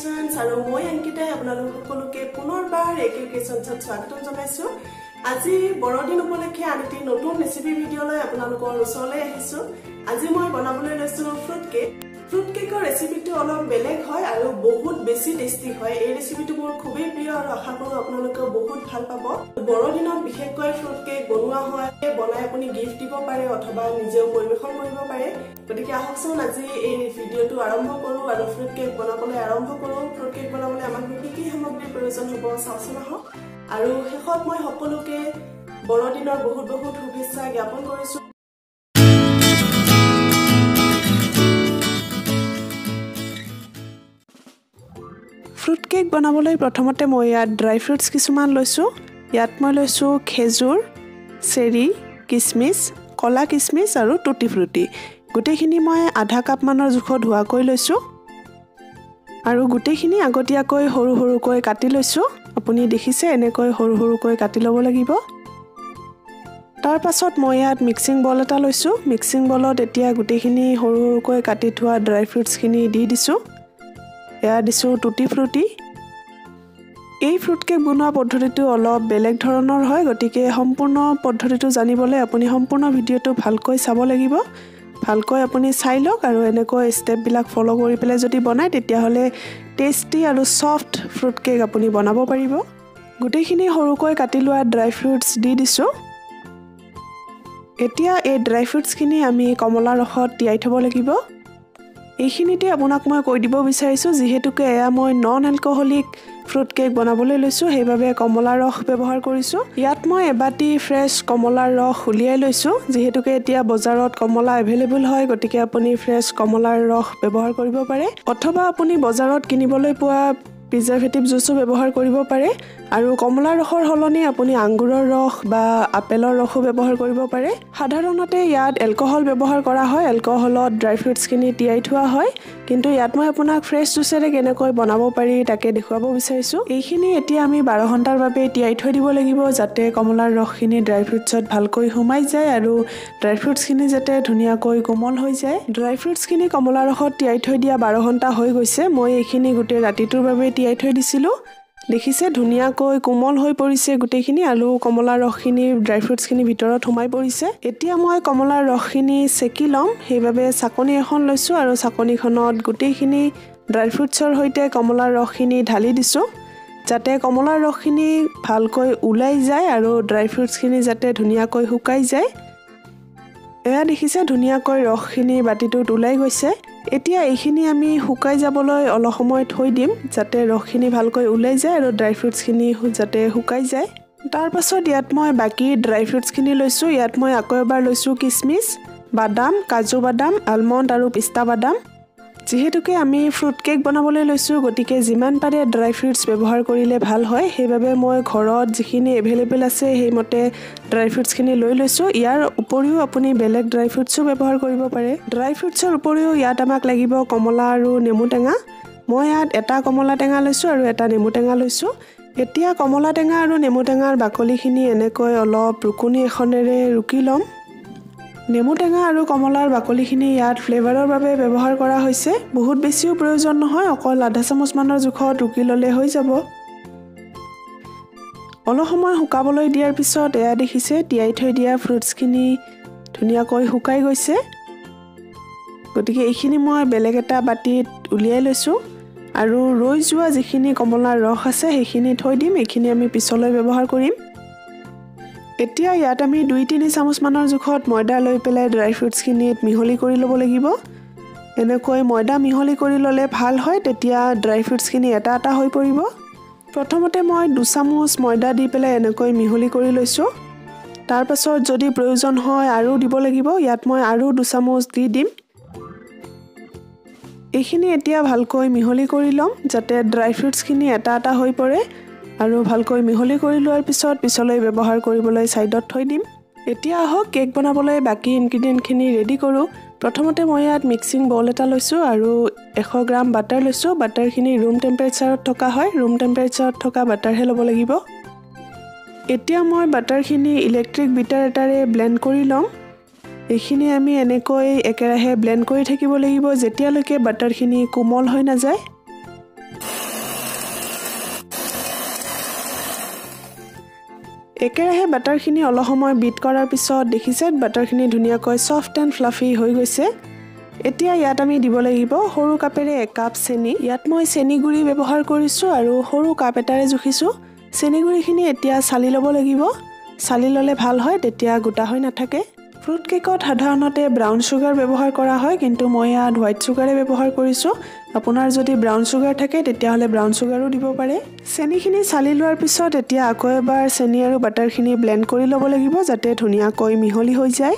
Creations আৰু মই অংকিতাই আপোনালোক সকলোকে পুনৰবাৰ এ কে ক্ৰিয়েশ্যনছত স্বাগতম জনাইছোঁ। আজি বৰদিন উপলক্ষে আন এটি নতুন ৰেচিপি ভিডিঅ'লৈ আপোনালোকৰ ওচৰলৈ আহিছোঁ। আজি মই বনাবলৈ লৈছোঁ ফ্ৰুট কেক। ফ্ৰুট কেকৰ ৰেচিপিটো অলপ বেলেগ হয় আৰু বহুত বেছি টেষ্টি হয়। এই ৰেচিপিটো মোৰ খুবেই প্ৰিয় আৰু আশা কৰোঁ আপোনালোকেও বহুত ভাল পাব। বৰদিনত বিশেষকৈ ফ্ৰুট কেক বনোৱা হয়, বনাই আপুনি গিফ্ট দিব পাৰে অথবা নিজেও পৰিৱেশন কৰিব পাৰে। গতিকে আহকচোন আজি এই ভিডিঅ'টো আৰম্ভ কৰোঁ আৰু ফ্ৰুট কেক বনাবলৈ আৰম্ভ কৰোঁ। ফ্ৰুট কেক বনাবলৈ আমাক কি কি সামগ্ৰীৰ প্ৰয়োজন হ'ব চাওঁচোন আহক। আৰু শেষত মই সকলোকে বৰদিনৰ বহুত বহুত শুভেচ্ছা জ্ঞাপন কৰিছোঁ। ফ্ৰুট কেক বনাবলৈ প্ৰথমতে মই ইয়াত ড্ৰাই ফ্ৰুটছ কিছুমান লৈছোঁ। ইয়াত মই লৈছোঁ খেজুৰ, চেৰি, কিচমিচ, ক'লা কিচমিচ আৰু টুটি ফ্ৰুটি। গোটেইখিনি মই আধা কাপমানৰ জোখত ধোৱাকৈ লৈছোঁ আৰু গোটেইখিনি আগতীয়াকৈ সৰু সৰুকৈ কাটি লৈছোঁ। আপুনি দেখিছে এনেকৈ সৰু সৰুকৈ কাটি ল'ব লাগিব। তাৰপাছত মই ইয়াত মিক্সিং বল এটা লৈছোঁ। মিক্সিং বলত এতিয়া গোটেইখিনি সৰু সৰুকৈ কাটি থোৱা ড্ৰাই ফ্ৰুটছখিনি দি দিছোঁ। এয়া দিছোঁ টুটি ফ্ৰুটি। এই ফ্ৰুট কেক বনোৱা পদ্ধতিটো অলপ বেলেগ ধৰণৰ হয়, গতিকে সম্পূৰ্ণ পদ্ধতিটো জানিবলৈ আপুনি সম্পূৰ্ণ ভিডিঅ'টো ভালকৈ চাব লাগিব। ভালকৈ আপুনি চাই লওক আৰু এনেকৈ ষ্টেপবিলাক ফ'ল' কৰি পেলাই যদি বনায় তেতিয়াহ'লে টেষ্টি আৰু ছফ্ট ফ্ৰুট কেক আপুনি বনাব পাৰিব। গোটেইখিনি সৰুকৈ কাটি লোৱা ড্ৰাই ফ্ৰুটছ দি দিছোঁ। এতিয়া এই ড্ৰাই ফ্ৰুটছখিনি আমি কমলা ৰসত তিয়াই থ'ব লাগিব। এইখিনিতে আপোনাক মই কৈ দিব বিচাৰিছোঁ, যিহেতুকে এয়া মই নন এলকহলিক ফ্ৰুট কেক বনাবলৈ লৈছোঁ, সেইবাবে কমলা ৰস ব্যৱহাৰ কৰিছোঁ। ইয়াত মই এবাটি ফ্ৰেছ কমলাৰ ৰস উলিয়াই লৈছোঁ। যিহেতুকে এতিয়া বজাৰত কমলা এভেইলেবল হয়, গতিকে আপুনি ফ্ৰেছ কমলাৰ ৰস ব্যৱহাৰ কৰিব পাৰে অথবা আপুনি বজাৰত কিনিবলৈ পোৱা প্ৰিজাৰ্ভেটিভ জুচো ব্যৱহাৰ কৰিব পাৰে। আৰু কমলা ৰসৰ সলনি আপুনি আংগুৰৰ ৰস বা আপেলৰ ৰসো ব্যৱহাৰ কৰিব পাৰে। সাধাৰণতে ইয়াত এলকহল ব্যৱহাৰ কৰা হয়, এলকহলত ড্ৰাই ফ্ৰুটছখিনি তিয়াই থোৱা হয়, কিন্তু ইয়াত মই আপোনাক ফ্ৰেছ জুচেৰে কেনেকৈ বনাব পাৰি তাকে দেখুৱাব বিচাৰিছোঁ। এইখিনি এতিয়া আমি 12 ঘণ্টাৰ বাবে তিয়াই থৈ দিব লাগিব, যাতে কমলাৰ ৰসখিনি ড্ৰাই ফ্ৰুটছত ভালকৈ সোমাই যায় আৰু ড্ৰাই ফ্ৰুটছখিনি যাতে ধুনীয়াকৈ কোমল হৈ যায়। ড্ৰাই ফ্ৰুটছখিনি কমলা ৰসত তিয়াই থৈ দিয়া 12 ঘণ্টা হৈ গৈছে। মই এইখিনি গোটেই ৰাতিটোৰ বাবে তিয়াই থৈ দিছিলোঁ। দেখিছে ধুনীয়াকৈ কোমল হৈ পৰিছে গোটেইখিনি আৰু কমলাৰ ৰসখিনি ড্ৰাই ফ্ৰুটছখিনি ভিতৰত সোমাই পৰিছে। এতিয়া মই কমলাৰ ৰসখিনি চেকি ল'ম, সেইবাবে চাকনি এখন লৈছোঁ আৰু চাকনিখনত গোটেইখিনি ড্ৰাই ফ্ৰুটছৰ সৈতে কমলাৰ ৰসখিনি ঢালি দিছোঁ, যাতে কমলাৰ ৰসখিনি ভালকৈ ওলাই যায় আৰু ড্ৰাই ফ্ৰুটছখিনি যাতে ধুনীয়াকৈ শুকাই যায়। এয়া দেখিছে ধুনীয়াকৈ ৰসখিনি বাতিটোত ওলাই গৈছে। এতিয়া এইখিনি আমি শুকাই যাবলৈ অলপ সময় থৈ দিম, যাতে ৰসখিনি ভালকৈ ওলাই যায় আৰু ড্ৰাই ফ্ৰুটছখিনি যাতে শুকাই যায়। তাৰপাছত ইয়াত মই বাকী ড্ৰাই ফ্ৰুটছখিনি লৈছোঁ। ইয়াত মই আকৌ এবাৰ লৈছোঁ কিচমিচ, বাদাম, কাজু বাদাম, আলমণ্ড আৰু পিস্তা বাদাম। যিহেতুকে আমি ফ্ৰুট কেক বনাবলৈ লৈছোঁ, গতিকে যিমান পাৰে ড্ৰাই ফ্ৰুটছ ব্যৱহাৰ কৰিলে ভাল হয়, সেইবাবে মই ঘৰত যিখিনি এভেইলেবল আছে সেইমতে ড্ৰাই ফ্ৰুটছখিনি লৈ লৈছোঁ। ইয়াৰ উপৰিও আপুনি বেলেগ ড্ৰাই ফ্ৰুটছো ব্যৱহাৰ কৰিব পাৰে। ড্ৰাই ফ্ৰুটছৰ উপৰিও ইয়াত আমাক লাগিব কমলা আৰু নেমু টেঙা। মই ইয়াত এটা কমলা টেঙা লৈছোঁ আৰু এটা নেমু টেঙা লৈছোঁ। এতিয়া কমলা টেঙা আৰু নেমু টেঙাৰ বাকলিখিনি এনেকৈ অলপ ৰুকনি এখনেৰে ৰুকি ল'ম। নেমু টেঙা আৰু কমলাৰ বাকলিখিনি ইয়াত ফ্লেভাৰৰ বাবে ব্যৱহাৰ কৰা হৈছে। বহুত বেছিও প্ৰয়োজন নহয়, অকল আধা চামুচমানৰ জোখত ৰুকি ল'লে হৈ যাব। অলপ সময় শুকাবলৈ দিয়াৰ পিছত এয়া দেখিছে তিয়াই থৈ দিয়া ফ্ৰুটছখিনি ধুনীয়াকৈ শুকাই গৈছে। গতিকে এইখিনি মই বেলেগ এটা বাতিত উলিয়াই লৈছোঁ আৰু ৰৈ যোৱা যিখিনি কমলাৰ ৰস আছে সেইখিনি থৈ দিম। এইখিনি আমি পিছলৈ ব্যৱহাৰ কৰিম। এতিয়া ইয়াত আমি 2-3 চামুচমানৰ জোখত ময়দা লৈ পেলাই ড্ৰাই ফ্ৰুটছখিনিত মিহলি কৰি ল'ব লাগিব। এনেকৈ ময়দা মিহলি কৰি ল'লে ভাল হয়, তেতিয়া ড্ৰাই ফ্ৰুটছখিনি এটা এটা হৈ পৰিব। প্ৰথমতে মই 2 চামুচ ময়দা দি পেলাই এনেকৈ মিহলি কৰি লৈছোঁ। তাৰপাছত যদি প্ৰয়োজন হয় আৰু দিব লাগিব, ইয়াত মই আৰু 2 চামুচ দি দিম। এইখিনি এতিয়া ভালকৈ মিহলি কৰি ল'ম, যাতে ড্ৰাই ফ্ৰুটছখিনি এটা এটা হৈ পৰে। আৰু ভালকৈ মিহলি কৰি লোৱাৰ পিছত পিছলৈ ব্যৱহাৰ কৰিবলৈ ছাইডত থৈ দিম। এতিয়া আহক কেক বনাবলৈ বাকী ইনগ্ৰিডিয়েণ্টখিনি ৰেডি কৰোঁ। প্ৰথমতে মই ইয়াত মিক্সিং বল এটা লৈছোঁ আৰু 100 গ্ৰাম বাটাৰ লৈছোঁ। বাটাৰখিনি ৰুম টেম্পাৰেচাৰত থকা হয়, ৰুম টেম্পাৰেচাৰত থকা বাটাৰহে ল'ব লাগিব। এতিয়া মই বাটাৰখিনি ইলেক্ট্ৰিক বিটাৰ এটাৰে ব্লেণ্ড কৰি ল'ম। এইখিনি আমি এনেকৈ একেৰাহে ব্লেণ্ড কৰি থাকিব লাগিব যেতিয়ালৈকে বাটাৰখিনি কোমল হৈ নাযায়। একেৰাহে বাটাৰখিনি অলপ সময় বিট কৰাৰ পিছত দেখিছে বাটাৰখিনি ধুনীয়াকৈ ছফ্ট এণ্ড ফ্লাফি হৈ গৈছে। এতিয়া ইয়াত আমি দিব লাগিব সৰু কাপেৰে 1 কাপ চেনি। ইয়াত মই চেনি গুড়ি ব্যৱহাৰ কৰিছোঁ আৰু সৰু কাপ এটাৰে জুখিছোঁ। চেনি গুড়িখিনি এতিয়া চালি ল'ব লাগিব। চালি ল'লে ভাল হয়, তেতিয়া গোটা হৈ নাথাকে। ফ্ৰুট কেকত সাধাৰণতে ব্ৰাউন চুগাৰ ব্যৱহাৰ কৰা হয়, কিন্তু মই ইয়াত হোৱাইট চুগাৰে ব্যৱহাৰ কৰিছোঁ। আপোনাৰ যদি ব্ৰাউন চুগাৰ থাকে তেতিয়াহ'লে ব্ৰাউন চুগাৰো দিব পাৰে। চেনিখিনি চালি লোৱাৰ পিছত এতিয়া আকৌ এবাৰ চেনি আৰু বাটাৰখিনি ব্লেণ্ড কৰি ল'ব লাগিব, যাতে ধুনীয়াকৈ মিহলি হৈ যায়।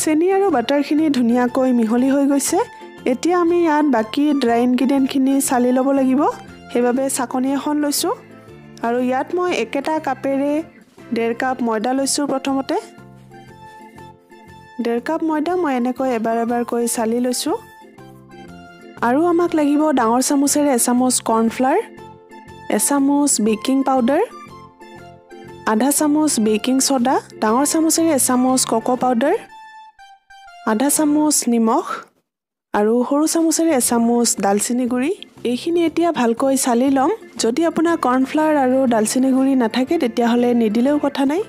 চেনি আৰু বাটাৰখিনি ধুনীয়াকৈ মিহলি হৈ গৈছে। এতিয়া আমি ইয়াত বাকী ড্ৰাই ইনগ্ৰিডিয়েণ্টখিনি চালি ল'ব লাগিব, সেইবাবে চাকনি এখন লৈছোঁ। আৰু ইয়াত মই একেটা কাপেৰে 1.5 কাপ ময়দা লৈছোঁ। প্ৰথমতে 1.5 কাপ ময়দা মই এনেকৈ এবাৰ এবাৰকৈ চালি লৈছোঁ। আৰু আমাক লাগিব ডাঙৰ চামুচেৰে 1 চামুচ কৰ্ণফ্লাৰ, 1 চামুচ বেকিং পাউডাৰ, আধা চামুচ বেকিং ছ'ডা, ডাঙৰ চামুচেৰে 1 চামুচ ক'ক' পাউডাৰ, আধা চামুচ নিমখ আৰু সৰু চামুচেৰে 1 চামুচ দালচেনি গুড়ি। এইখিনি এতিয়া ভালকৈ চালি ল'ম। যদি আপোনাৰ কৰ্ণফ্লাৱাৰ আৰু দালচেনি গুড়ি নাথাকে তেতিয়াহ'লে নিদিলেও কথা নাই।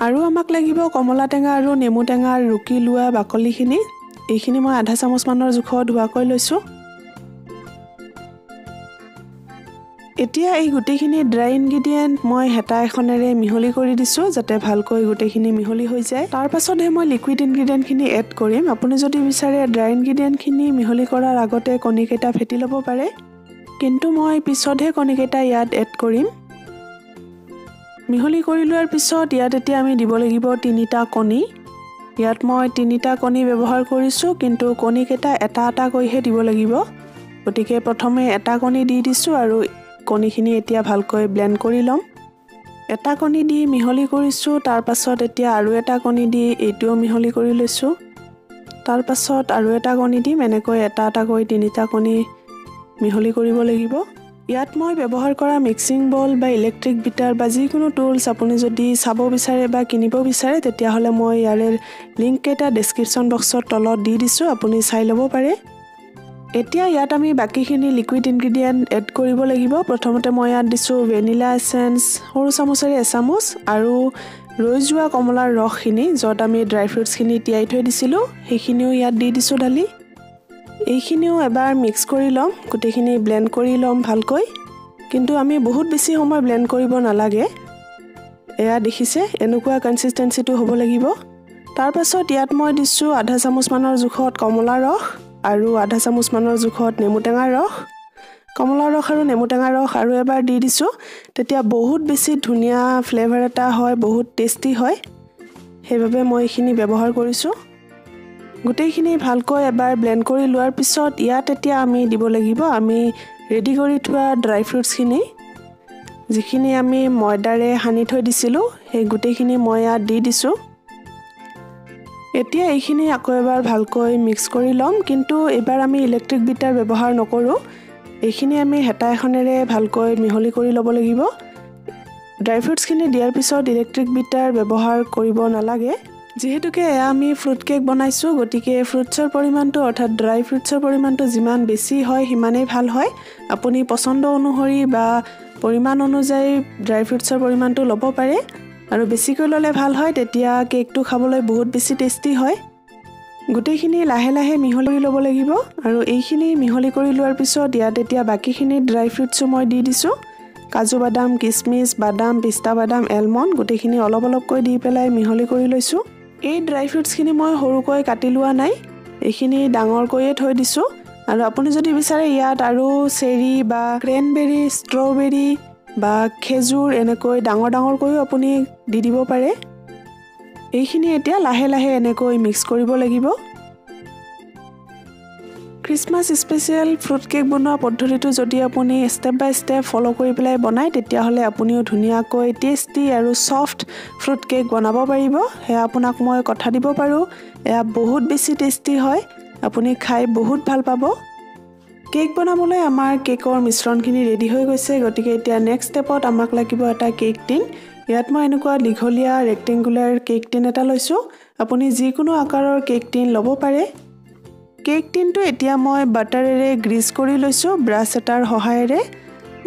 আৰু আমাক লাগিব কমলা টেঙা আৰু নেমু টেঙাৰ ৰুকি লোৱা বাকলিখিনি। এইখিনি মই আধা চামুচমানৰ জোখত ধোৱাকৈ লৈছোঁ। এতিয়া এই গোটেইখিনি ড্ৰাই ইনগ্ৰিডিয়েণ্ট মই হেতা এখনেৰে মিহলি কৰি দিছোঁ, যাতে ভালকৈ গোটেইখিনি মিহলি হৈ যায়। তাৰ পাছতহে মই লিকুইড ইনগ্ৰিডিয়েণ্টখিনি এড কৰিম। আপুনি যদি বিচাৰে ড্ৰাই ইনগ্ৰিডিয়েণ্টখিনি মিহলি কৰাৰ আগতে কণীকেইটা ফেটি ল'ব পাৰে, কিন্তু মই পিছতহে কণীকেইটা ইয়াত এড কৰিম। মিহলি কৰি লোৱাৰ পিছত ইয়াত এতিয়া আমি দিব লাগিব 3টা কণী। ইয়াত মই 3টা কণী ব্যৱহাৰ কৰিছোঁ, কিন্তু কণীকেইটা এটা এটাকৈহে দিব লাগিব। গতিকে প্ৰথমে এটা কণী দি দিছোঁ আৰু কণীখিনি এতিয়া ভালকৈ ব্লেণ্ড কৰি ল'ম। এটা কণী দি মিহলি কৰিছোঁ, তাৰ পাছত এতিয়া আৰু এটা কণী দি এইটোও মিহলি কৰি লৈছোঁ। তাৰ পাছত আৰু এটা কণী দিম। এনেকৈ এটা এটাকৈ 3টা কণী মিহলি কৰিব লাগিব। ইয়াত মই ব্যৱহাৰ কৰা মিক্সিং বল বা ইলেক্ট্ৰিক বিটাৰ বা যিকোনো টুলছ আপুনি যদি চাব বিচাৰে বা কিনিব বিচাৰে তেতিয়াহ'লে মই ইয়াৰে লিংককেইটা ডেছক্ৰিপশ্যন বক্সৰ তলত দি দিছোঁ, আপুনি চাই ল'ব পাৰে। এতিয়া ইয়াত আমি বাকীখিনি লিকুইড ইনগ্ৰিডিয়েণ্ট এড কৰিব লাগিব। প্ৰথমতে মই ইয়াত দিছোঁ ভেনিলা এচেঞ্চ সৰু চামুচেৰে 1 চামুচ আৰু ৰৈ যোৱা কমলাৰ ৰসখিনি, য'ত আমি ড্ৰাই ফ্ৰুটছখিনি তিয়াই থৈ দিছিলোঁ, সেইখিনিও ইয়াত দি দিছোঁ ঢালি। এইখিনিও এবাৰ মিক্স কৰি ল'ম, গোটেইখিনি ব্লেণ্ড কৰি ল'ম ভালকৈ। কিন্তু আমি বহুত বেছি সময় ব্লেণ্ড কৰিব নালাগে। এয়া দেখিছে, এনেকুৱা কনচিষ্টেঞ্চিটো হ'ব লাগিব। তাৰপাছত ইয়াত মই দিছোঁ আধা চামুচমানৰ জোখত কমলা ৰস আৰু আধা চামুচমানৰ জোখত নেমু টেঙাৰ ৰস। কমলা ৰস আৰু নেমু টেঙাৰ ৰস আৰু এবাৰ দি দিছোঁ, তেতিয়া বহুত বেছি ধুনীয়া ফ্লেভাৰ এটা হয়, বহুত টেষ্টি হয়। সেইবাবে মই এইখিনি ব্যৱহাৰ কৰিছোঁ। গোটেইখিনি ভালকৈ এবাৰ ব্লেণ্ড কৰি লোৱাৰ পিছত ইয়াত এতিয়া আমি দিব লাগিব আমি ৰেডি কৰি থোৱা ড্ৰাই ফ্ৰুটছখিনি, যিখিনি আমি ময়দাৰে সানি থৈ দিছিলোঁ, সেই গোটেইখিনি মই ইয়াত দি দিছোঁ। এতিয়া এইখিনি আকৌ এবাৰ ভালকৈ মিক্স কৰি ল'ম, কিন্তু এইবাৰ আমি ইলেক্ট্ৰিক বিটাৰ ব্যৱহাৰ নকৰোঁ। এইখিনি আমি হেতা এখনেৰে ভালকৈ মিহলি কৰি ল'ব লাগিব। ড্ৰাই ফ্ৰুটছখিনি দিয়াৰ পিছত ইলেক্ট্ৰিক বিটাৰ ব্যৱহাৰ কৰিব নালাগে। যিহেতুকে এয়া আমি ফ্ৰুট কেক বনাইছোঁ, গতিকে ফ্ৰুটছৰ পৰিমাণটো অৰ্থাৎ ড্ৰাই ফ্ৰুটছৰ পৰিমাণটো যিমান বেছি হয় সিমানেই ভাল হয়। আপুনি পচন্দ অনুসৰি বা পৰিমাণ অনুযায়ী ড্ৰাই ফ্ৰুটছৰ পৰিমাণটো ল'ব পাৰে, আৰু বেছিকৈ ল'লে ভাল হয়, তেতিয়া কেকটো খাবলৈ বহুত বেছি টেষ্টি হয়। গোটেইখিনি লাহে লাহে মিহলি ল'ব লাগিব আৰু এইখিনি মিহলি কৰি লোৱাৰ পিছত ইয়াত এতিয়া বাকীখিনি ড্ৰাই ফ্ৰুটছো মই দি দিছোঁ। কাজু বাদাম, কিচমিচ, বাদাম, পিস্তা বাদাম, এলমণ্ড গোটেইখিনি অলপ অলপকৈ দি পেলাই মিহলি কৰি লৈছোঁ। এই ড্ৰাই ফ্ৰুটছখিনি মই সৰুকৈ কাটি লোৱা নাই, এইখিনি ডাঙৰকৈয়ে থৈ দিছোঁ। আৰু আপুনি যদি বিচাৰে ইয়াত আৰু চেৰি বা ক্ৰেনবেৰী, ষ্ট্ৰবেৰী বা খেজুৰ এনেকৈ ডাঙৰ ডাঙৰকৈও আপুনি দি দিব পাৰে। এইখিনি এতিয়া লাহে লাহে এনেকৈ মিক্স কৰিব লাগিব। খ্ৰীষ্টমাছ স্পেচিয়েল ফ্ৰুট কেক বনোৱা পদ্ধতিটো যদি আপুনি ষ্টেপ বাই ষ্টেপ ফ'ল' কৰি পেলাই বনায়, তেতিয়াহ'লে আপুনিও ধুনীয়াকৈ টেষ্টি আৰু ছফ্ট ফ্ৰুট কেক বনাব পাৰিব। সেয়া আপোনাক মই কথা দিব পাৰোঁ, এয়া বহুত বেছি টেষ্টি হয়, আপুনি খাই বহুত ভাল পাব। কেক বনাবলৈ আমাৰ কেকৰ মিশ্ৰণখিনি ৰেডি হৈ গৈছে। গতিকে এতিয়া নেক্সট ষ্টেপত আমাক লাগিব এটা কেক টিন। ইয়াত মই এনেকুৱা দীঘলীয়া ৰেক্টেংগুলাৰ কেক টিন এটা লৈছোঁ, আপুনি যিকোনো আকাৰৰ কেক টিন ল'ব পাৰে। কেক টিনটো এতিয়া মই বাটাৰেৰে গ্ৰীজ কৰি লৈছোঁ ব্ৰাছ এটাৰ সহায়েৰে।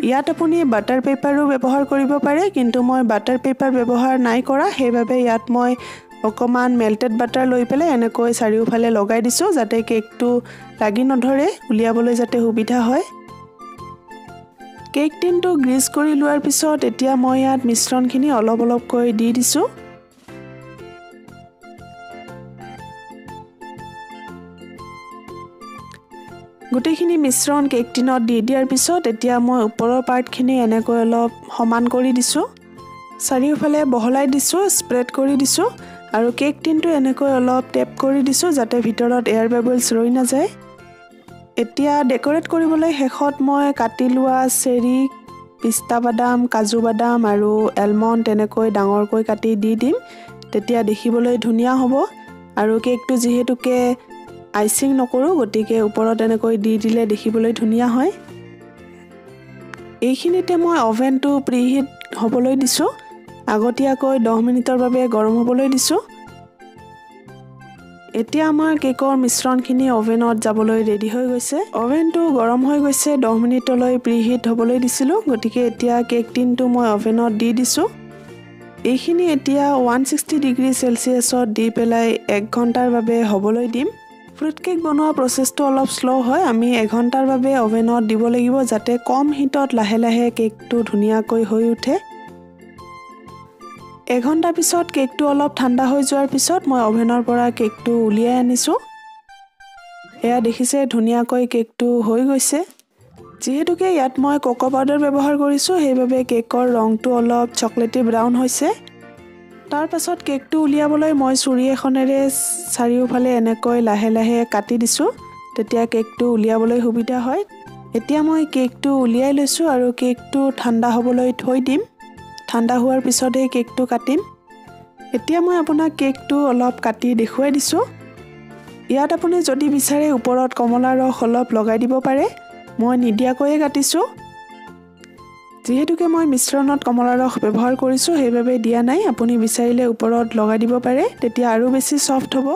ইয়াত আপুনি বাটাৰ পেপাৰো ব্যৱহাৰ কৰিব পাৰে, কিন্তু মই বাটাৰ পেপাৰ ব্যৱহাৰ নাই কৰা, সেইবাবে ইয়াত মই অকণমান মেল্টেড বাটাৰ লৈ পেলাই এনেকৈ চাৰিওফালে লগাই দিছোঁ, যাতে কেকটো লাগি নধৰে, উলিয়াবলৈ যাতে সুবিধা হয়। কেক টিনটো গ্ৰীজ কৰি লোৱাৰ পিছত এতিয়া মই ইয়াত মিশ্ৰণখিনি অলপ অলপকৈ দি দিছোঁ। গোটেইখিনি মিশ্ৰণ কেক টিনত দি দিয়াৰ পিছত এতিয়া মই ওপৰৰ পাৰ্টখিনি এনেকৈ অলপ সমান কৰি দিছোঁ, চাৰিওফালে বহলাই দিছোঁ, স্প্ৰেড কৰি দিছোঁ আৰু কেক টিনটো এনেকৈ অলপ টেপ কৰি দিছোঁ, যাতে ভিতৰত এয়াৰ বাবলছ ৰৈ নাযায়। এতিয়া ডেক'ৰেট কৰিবলৈ শেষত মই কাটি লোৱা চেৰি, পিস্তা বাদাম, কাজু বাদাম আৰু এলমণ্ড তেনেকৈ ডাঙৰকৈ কাটি দি দিম, তেতিয়া দেখিবলৈ ধুনীয়া হ'ব। আৰু কেকটো যিহেতুকে আইচিং নকৰোঁ, গতিকে ওপৰত এনেকৈ দি দিলে দেখিবলৈ ধুনীয়া হয়। এইখিনিতে মই অভেনটো প্ৰিহিট হ'বলৈ দিছোঁ, আগতীয়াকৈ 10 মিনিটৰ বাবে গৰম হ'বলৈ দিছোঁ। এতিয়া আমাৰ কেকৰ মিশ্ৰণখিনি অভেনত যাবলৈ ৰেডি হৈ গৈছে। অভেনটো গৰম হৈ গৈছে, 10 মিনিটলৈ প্ৰিহিট হ'বলৈ দিছিলোঁ, গতিকে এতিয়া কেক টিনটো মই অভেনত দি দিছোঁ। এইখিনি এতিয়া 160 ডিগ্ৰী চেলচিয়াছত দি পেলাই 1 ঘণ্টাৰ বাবে হ'বলৈ দিম। ফ্ৰুট কেক বনোৱা প্ৰচেছটো অলপ শ্ল' হয়, আমি 1 ঘণ্টাৰ বাবে অভেনত দিব লাগিব, যাতে কম হিটত লাহে লাহে কেকটো ধুনীয়াকৈ হৈ উঠে। 1 ঘণ্টাৰ পিছত কেকটো অলপ ঠাণ্ডা হৈ যোৱাৰ পিছত মই অভেনৰ পৰা কেকটো উলিয়াই আনিছোঁ। এয়া দেখিছে ধুনীয়াকৈ কেকটো হৈ গৈছে। যিহেতুকে ইয়াত মই কোকো পাউডাৰ ব্যৱহাৰ কৰিছোঁ, সেইবাবে কেকৰ ৰংটো অলপ চকলেটি ব্ৰাউন হৈছে। তাৰ পাছত কেকটো উলিয়াবলৈ মই চুৰি এখনেৰে চাৰিওফালে এনেকৈ লাহে লাহে কাটি দিছোঁ, তেতিয়া কেকটো উলিয়াবলৈ সুবিধা হয়। এতিয়া মই কেকটো উলিয়াই লৈছোঁ আৰু কেকটো ঠাণ্ডা হ'বলৈ থৈ দিম। ঠাণ্ডা হোৱাৰ পিছতহে কেকটো কাটিম। এতিয়া মই আপোনাক কেকটো অলপ কাটি দেখুৱাই দিছোঁ। ইয়াত আপুনি যদি বিচাৰে ওপৰত কমলা ৰস অলপ লগাই দিব পাৰে, মই নিদিয়াকৈয়ে কাটিছোঁ। যিহেতুকে মই মিশ্ৰণত কমলা ৰস ব্যৱহাৰ কৰিছোঁ, সেইবাবে দিয়া নাই। আপুনি বিচাৰিলে ওপৰত লগাই দিব পাৰে, তেতিয়া আৰু বেছি ছফ্ট হ'ব।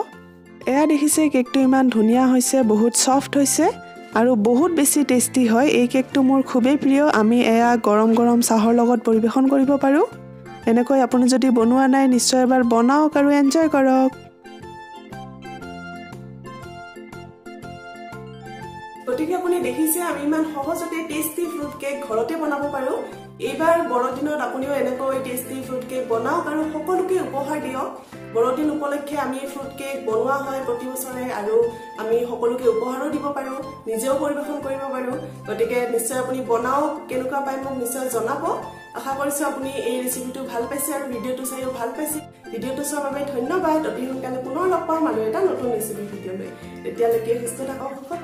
এয়া দেখিছে কেকটো ইমান ধুনীয়া হৈছে, বহুত ছফ্ট হৈছে আৰু বহুত বেছি টেষ্টি হয়। এই কেকটো মোৰ খুবেই প্ৰিয়। আমি এয়া গৰম গৰম চাহৰ লগত পৰিৱেশন কৰিব পাৰোঁ। এনেকৈ আপুনি যদি বনোৱা নাই, নিশ্চয় এবাৰ বনাওক আৰু এনজয় কৰক। গতিকে আপুনি দেখিছে আমি ইমান সহজতে টেষ্টি ফ্ৰুট কেক ঘৰতে বনাব পাৰোঁ। এইবাৰ বৰদিনত আপুনিও এনেকৈ টেষ্টি ফ্ৰুট কেক বনাওক আৰু সকলোকে উপহাৰ দিয়ক। বৰদিন উপলক্ষে আমি ফ্ৰুট কেক বনোৱা হয় প্ৰতি বছৰে আৰু আমি সকলোকে উপহাৰো দিব পাৰোঁ, নিজেও পৰিৱেশন কৰিব পাৰোঁ। গতিকে নিশ্চয় আপুনি বনাওক, কেনেকুৱা পায় মোক নিশ্চয় জনাব। আশা কৰিছোঁ আপুনি এই ৰেচিপিটো ভাল পাইছে আৰু ভিডিঅ'টো চাইও ভাল পাইছে। ভিডিঅ'টো চোৱাৰ বাবে ধন্যবাদ। অতি সোনকালে পুনৰ লগ পাম আৰু এটা নতুন ৰেচিপি ভিডিঅ' লৈ। তেতিয়ালৈকে সুস্থ থাকক, সুখত